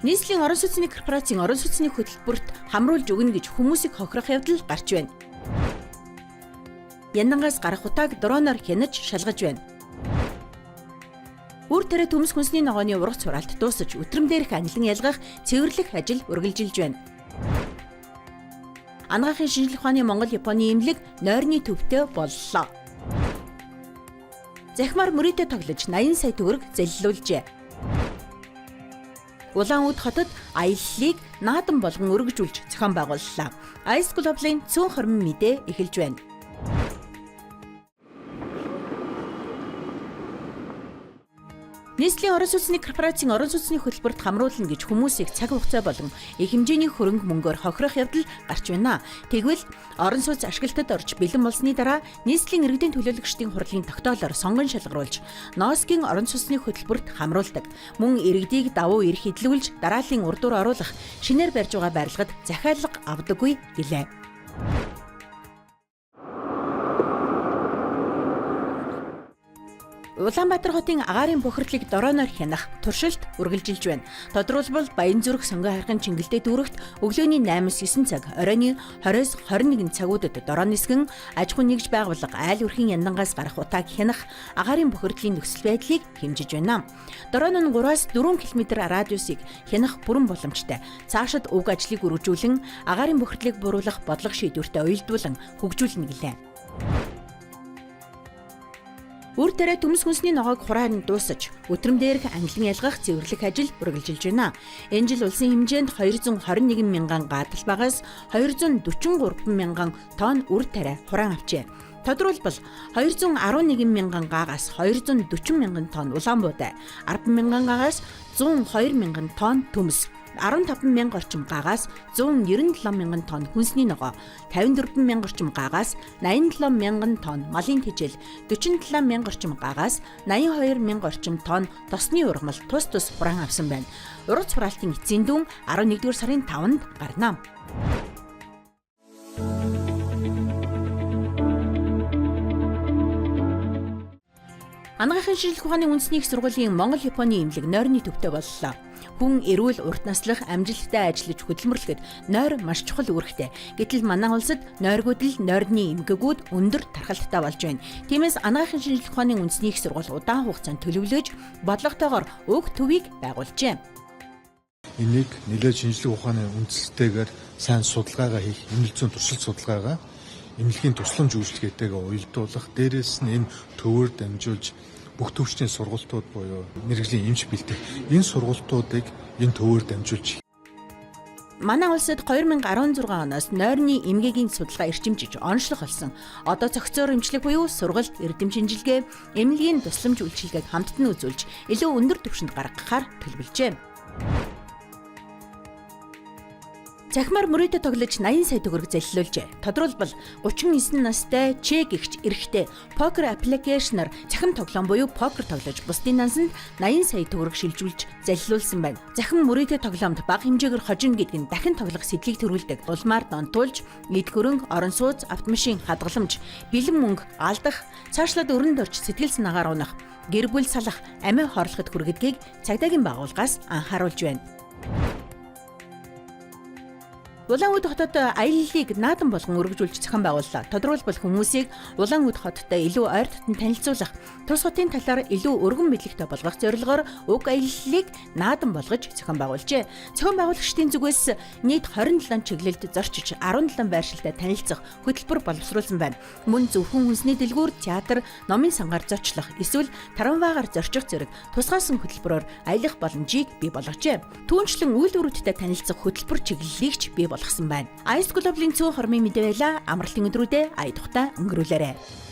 Нийслэлийн орон сууцны корпорацийн орон сууцны хөтөлбөрт хамруулж өгнө гэж хүмүүсийг хохирох явдал гарч байна. Яндангаас гарах утааг дроноор хянаж шалгаж байна. Үр тариа төмс хүнсний ногооны ургац хураалт дуусаж өтрөм дээрх анилан ялгах цэвэрлэх ажил үргэлжилж байна. Анагаахын шинжлэх ухааны Монгол Японы эмнэлэг нойрны төвтэй боллоо. Захимаар мөрийтэй тоглож 80 сая төгрөг зэллүүлжээ. Улаан-Үд хотод аяллыг наадам болгон өргөжүүлж зохион байгууллаа. Ice Global-ын цөөн хормон мэдээ эхэлж байна. Нийслэлийн орон сууцны корпорацийн орон сууцны хөтөлбөрт хамруулна гэж хүмүүсийг цаг хугацаа болон их хэмжээний хөрөнгө мөнгөөр хохирох явдал гарч байна. Тэгвэл орон сууц ашиглалтад орж бэлэн болсны дараа нийслэлийн иргэдийн төлөөлөгчдийн хурлын тогтоолоор сонгон шалгаруулж НОСГ-ийн орон сууцны хөтөлбөрт хамруулдаг. Мөн иргэдийг давуу эрх эдлүүлж дарааллын ур дүр оруулах шинээр барьж байгаа барилгад захиалга авдаггүй гэлээ. Улаанбаатар хотын агаарын бохирдлыг дроноор хянах туршилт үргэлжилж байна. Тодруулбал Баянзүрх сонгон хайрхан Чингэлдээ дүүрэгт өглөөний 8-9 цаг, оройн 20-с 21 цагуудад дрон нисгэн аж ахуйн нэгж байгууллага айл өрхийн яндангаас гарах утааг хянах агаарын бохирдлын нөхцөл байдлыг хэмжиж байна. Дрон нь 3-аас 4 км радиусыг хянах бүрэн боломжтой. Цаашид уг ажлыг үргэлжлүүлэн агаарын бохирдлыг бууруулах бодлого шийдвэртэй уялдуулан хөгжүүлнэ гэлээ. Үр тариа төмс хүнсний ногоог хураан дуусаж, өтрөм дээрх анилан ялгах цэвэрлэх ажил үргэлжилж байна. Энэ жил улсын хэмжээнд 221 мянган га талбайгаас 243 мянган тонн үр тариа хураан авчээ. Тодруулбал 211 мянган гаагаас 240 мянган тонн улаан буудай, 10 мянган гаагаас 102 мянган тонн төмс, 15 мянга орчим гаагаас 197 мянган тонн хүнсний ногоо, 54 мянга орчим гаагаас 87 мянган тонн малын тэжээл, 47 мянга орчим гаагаас 82 мянга орчим тонн тосны ургамал тус тус хураан авсан байна. Ургац хураалтын эцсийн дүн 11-р сарын 5-нд гарна. Анагаахын шинжлэх ухааны үндэсний их сургуулийн Монгол Японы эмнэлэг нойрны төвтэй боллоо. Хүн эрүүл урт наслах, амжилттай ажиллаж хөдөлмөрлөхөд нойр маш чухал үүрэгтэй. Гэтэл манай улсад нойргууд л нойрны эмгэгүүд өндөр тархалттай болж байна. Тиймээс анагаахын шинжлэх ухааны үндэсний их сургууль удаан хугацаанд төлөвлөж, бодлоготойгоор уг төвийг байгуулжээ. Энийг нэлээд шинжлэх ухааны үндсэлтэйгээр сайн судалгаагаа хийх, эмнэлэг зүйн туршилт судалгаагаа эмнэлгийн тусламж үйлчилгээтэйгээ уялдуулах, дээрээс нь энэ төвөөр дамжуулж бүх төвчний сургалтууд буюу мэргэжлийн эмч бэлтгэх энэ сургалтуудыг энэ төвөөр дамжуулж Манай улсад 2016 оноос нойрны эмгэгийн судалгаа эрчимжиж онцлог болсон. Одоо цогцоор эмчлэг буюу сургалт, эрдэм шинжилгээ, эмнэлгийн тусламж үйлчилгээг хамтд нь үзүүлж илүү өндөр түвшинд гаргахаар төлөвлөжээ. Цахимаар мөрийтэй тоглож 80 сая төгрөг зэллүүлжээ. Тодруулбал 39 настай Ч гэгч эрэгтэй покер аппликейшнаар цахим тоглоом буюу покер тоглож бусдын дансанд 80 сая төгрөг шилжүүлж заллуулсан байна. Захин мөрийтэй тоглоомд бага хэмжээгээр хожино гэдэг нь дахин тоглох сэтлийг төрүүлдэг. Улмаар донтуулж, эд хөрөнгө, орон сууц, автомашин, хадгаламж, бэлэн мөнгө алдах, цаашлаад өрөнд орж сэтгэл санаагаар унах, гэр бүл салах, амиа хорлоход хүргэдгийг цагдаагийн байгууллагаас анхааруулж байна. Улаан-Үд хотод аяллыг наадам болгон өргөжүүлж зохион байгууллаа. Тодруулбал хүмүүсийг Улаан-Үд хоттой илүү ойр дотн танилцуулах, тус хотын талаар илүү өргөн мэдлэгтэй болгох зорилгоор уг аяллыг наадам болгож зохион байгуулжээ. Зохион байгуулагчдын зүгээс нийт 27 чиглэлд зорчиж 17 байршилтай танилцах хөтөлбөр боловсруулсан байна. Мөн зөвхөн хүнсний дэлгүүр, театр, номын сангаар зочлох, эсвэл трамвайгаар зорчих зэрэг тусгаасан хөтөлбөрөөр аялах боломжийг бий болгожээ. Түүнчлэн үйлдвэрүүдтэй танилцах хөтөлбөр чиглэлийг ч бий болгосон байна. Ice Global-ын цөөн хормын мэдээ байла. Амралтын өдрүүдээ ая тухтай өнгөрүүлээрэй.